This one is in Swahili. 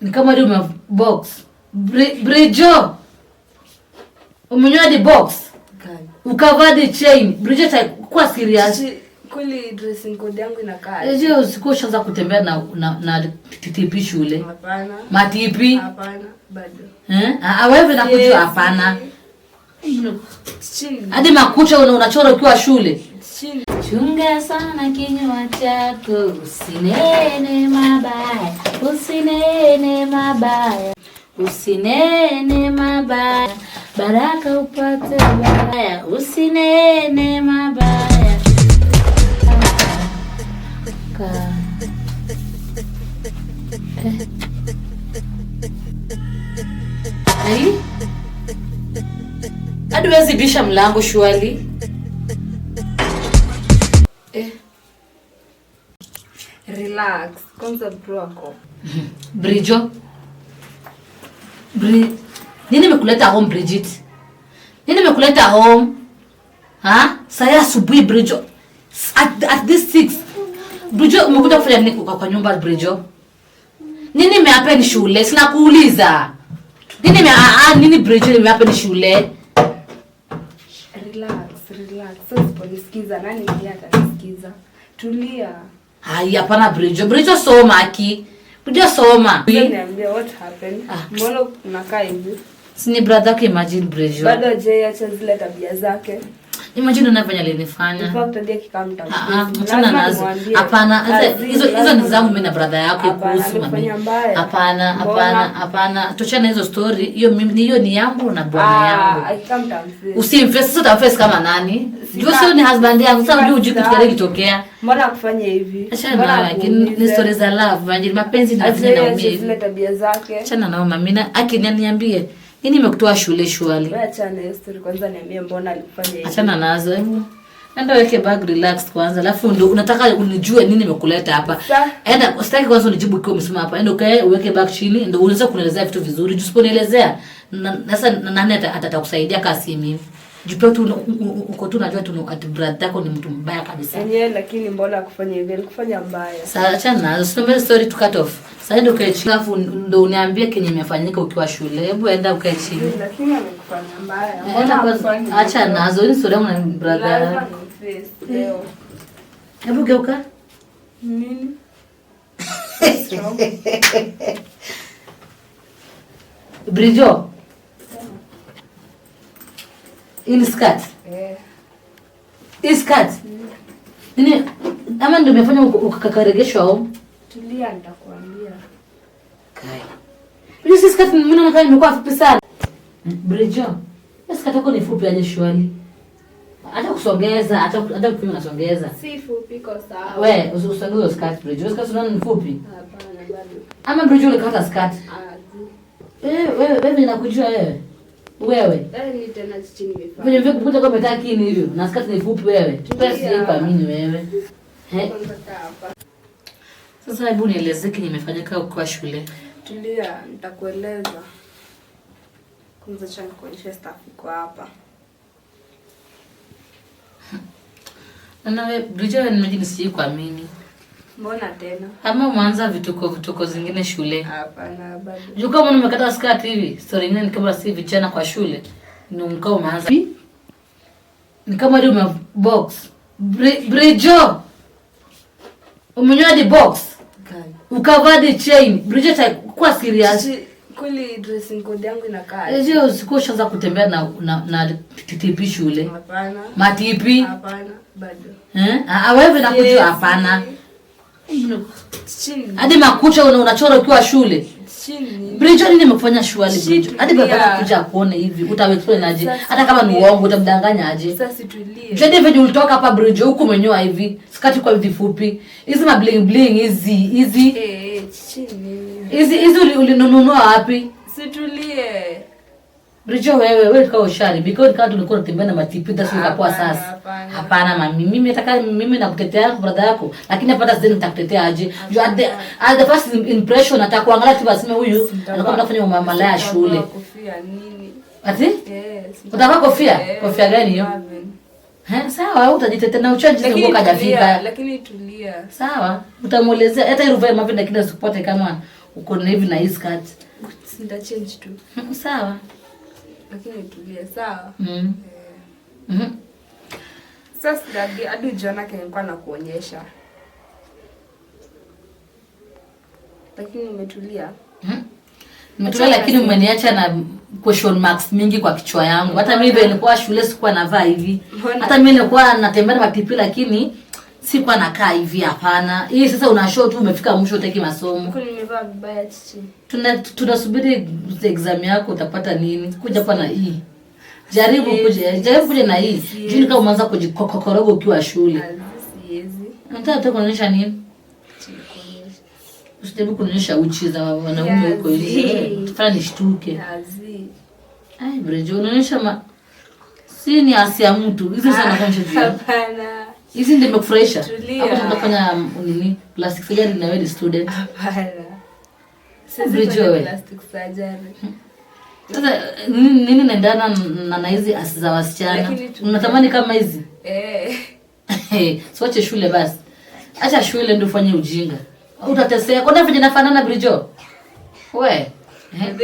Ni kama hadi ume box. Brijo. Umenyoa hadi box. Gani? Ukavaa hadi chain. Brijo, kuwa serious. Kweli dressing code yangu inakaa? Je, usiku ushaanza kutembea na TTP shule? Hapana. Matipi? Hapana, bado. Eh? Ah, wewe nakujua Siwezi. hapana. Chini. Hadi makucha unachora ukiwa shule. Chini. Chunga sana kinywa chako, usinene mabaya, usinene mabaya, usinene mabaya, baraka upate baya, usinene mabaya. Ka. Eh. Ai? Hadi huwezi bisha mlango surely. Eh. Relax. Kwanza bro ako. Brijo. Nini imekuleta home, Bridget? Nini imekuleta home? Ha? Saa asubuhi, Brijo. At this 6. Brijo, umekuja kufanya nini kwa nyumba, Brijo? Nini imehappen shule? Sina kuuliza. Nini ime nini, Brijo, imehappen shule? Relax, relax. Sasa usiponisikiza, nani mwingine atanisikiza? Tulia. Hai, hapana, Brijo. Brijo, soma aki. Brijo, soma. Sasa niambie what happened? Ah. Mbona unakaa hivi? Si ni brother yako, imagine, Brijo. Bado hajaiacha zile tabia zake. Imagine unavyofanya alinifanya. In fact, hadi akikaa Ah, ah, mtamsikiza. achana Lazima nazo. nimwambie. Hapana, sasa Lazima, hizo ni lazima. zangu mimi na brother yako Hapana, kuhusu mami. amefanya mbaya. Hapana, Mbona? hapana, hapana. Tuachane hizo story. Hiyo mimi hiyo ni yangu na bwana Ah, yangu. akikaa mtamsikiza. Usimface, sasa utamface kama nani? Juu sio ni husband yangu. Sasa unajua hujui kitu gani kitokea. Mbona akufanye hivi? Achana Mbona nayo, lakini ni akuumize? story za love, imagine mapenzi ndio yanafanya Hajaiacha naumia hivi. zile tabia zake. Achana nao mami, na aki niambie. Nini imekutoa shule surely? Wewe achana na hiyo story kwanza, niambie mbona alikufanya hivi. Achana nazo hebu. Enda weke bag, relax kwanza, alafu ndo unataka unijue nini imekuleta hapa. Enda, sitaki kwanza unijibu ukiwa umesimama hapa. Enda ukae uweke bag chini ndio unaweza kunielezea vitu vizuri. Juu usiponielezea sasa nani atakusaidia kama si mimi? Juu pia tu uko tu unajua tu ati brother yako ni mtu mbaya kabisa. Enyewe, lakini mbona akufanya hivi? Alikufanya mbaya. Sasa achana nazo. Sio story to cut off. Sasa enda ukae chini. Alafu ndo uniambie kenye imefanyika ukiwa shule. Hebu enda ukae chini. Lakini amekufanya mbaya. Enda Mbona kwanza, akufanya acha hivyo? nazo. Hii story yangu na brother. Lazima nimface leo. Hebu geuka. Nini? Brijo. Hii ni skirt. Eh. Hii skirt. Nini? Ama ndio umefanya ukakaregeshwa au? Tulia, nitakuambia. Kai. Brijo, si skirt mimi naona kama imekuwa fupi sana. Brijo. Hii skirt yako ni fupi aje surely? Hata kusogeza, hata kupima unasogeza. Si fupi, iko sawa. We, usogeze skirt, Brijo. Skirt unaona ni fupi? Hapana, bado. Ama Brijo ulikata skirt? Ah, zi. Eh, wewe wewe nakujua wewe. Wewe. Eh, ni tena chini nimefanya. Vile vile kukuta kama umekaa kini hivyo na skirt ni fupi wewe. Tulia. Pesa sijai kuamini wewe. He. Kwanza kaa hapa. Sasa hebu nieleze kenye imefanyika ukiwa shule. Tulia, nitakueleza. Kwanza acha nikuonyeshe stuff iko hapa. Na wewe Brijo, nimejini sijai kuamini. Mbona tena? Ama umeanza vituko vituko zingine shule. Hapana, bado. Juu kama umekata skirt hivi, story nyingine ni kama si vijana kwa shule. Ni mkao umeanza. Ni kama hadi ume box. Brijo. Umenyoa hadi box. Gani? Ukavaa hadi chain. Brijo, kuwa serious. Kweli dressing code yangu inakaa? Je, usiku ushaanza kutembea na TTP shule? Hapana. Matipi? Hapana, bado. Eh? Ah, wewe nakujua Siwezi. hapana. Chini. Hadi makucha unachora ukiwa shule. Chini. Brijo, nini imekufanya surely, Brijo? Hadi baba Tulia. kuja kuone hivi, utaexplain aje? Sasa Hata kama ni tulia. uongo utamdanganya aje? Sasa tulie. Jadi venye ulitoka hapa, Brijo, huku umenyoa hivi, skati kwa hivi fupi. Hizi ma bling bling hizi, hizi. Eh, eh, chini. Hizi hizi ulinunua wapi? Situlie. Brijo, wewe wewe kama ushari because kama tulikuwa tunatembea na matipi that's why ikakuwa Hapana, sasa. hapana. Hapana mami, mimi nataka mimi nakutetea brother yako, lakini hapata sidhani nitakutetea aje. Juu at the first impression atakuangalia tu aseme huyu anakuwa anafanya umalaya Sitavaa shule. Kofia nini? Ati? Yes. Utavaa kofia? Eh, Kofia gani hiyo? Marvin. Eh, sawa, wewe utajitetea na uchaji Lakini nguo tulia, kajafika. lakini tulia. Sawa, utamuelezea hata iruvae Marvin, lakini asikupote kama Uko na hivi na hii skirt. Nita change tu. Sawa. Lakini tulie, sawa? Mm. Sasa hadi hadi ujiona kenye nilikuwa nakuonyesha. Lakini umetulia. Nimetulia, lakini umeniacha na question marks mingi kwa kichwa yangu. Hata mimi vile nilikuwa shule sikuwa navaa hivi. Mbona? Hata mimi nilikuwa natembea na mapipi lakini sikuwa nakaa hivi, hapana. Hii sasa una show tu umefika mwisho, utaki masomo. Huku nimevaa vibaya, chichi. Tunasubiri exam yako, utapata nini? Kuja hapa na hii. Jaribu kuja, jaribu kuja na hii. Juu ni kama umeanza kujikokoroga ukiwa shule. Azi, siwezi. Unataka tu kuonyesha nini? Nikuonyeshe. Usijaribu kuonyesha uchi za wanaume huko hivi. Tufanye nishtuke. Azi. Ai, Brejo, unaonyesha ma si ni asi ya mtu. Hizi sana kuonyesha juu. Hapana. Hizi ndio imekufurahisha. Tulia. Hapo tunafanya nini? Plastic surgery na wewe ni student. Hapana. Siwezi Brejo, fanya we. plastic surgery. Sasa nini naendana na hizi asi za wasichana? Lakini tulia. Unatamani kama hizi? Eh. Siwache shule basi. Acha shule ndio ufanye ujinga. Utateseka. Kwani vile nafanana, Brijo? We. Eh.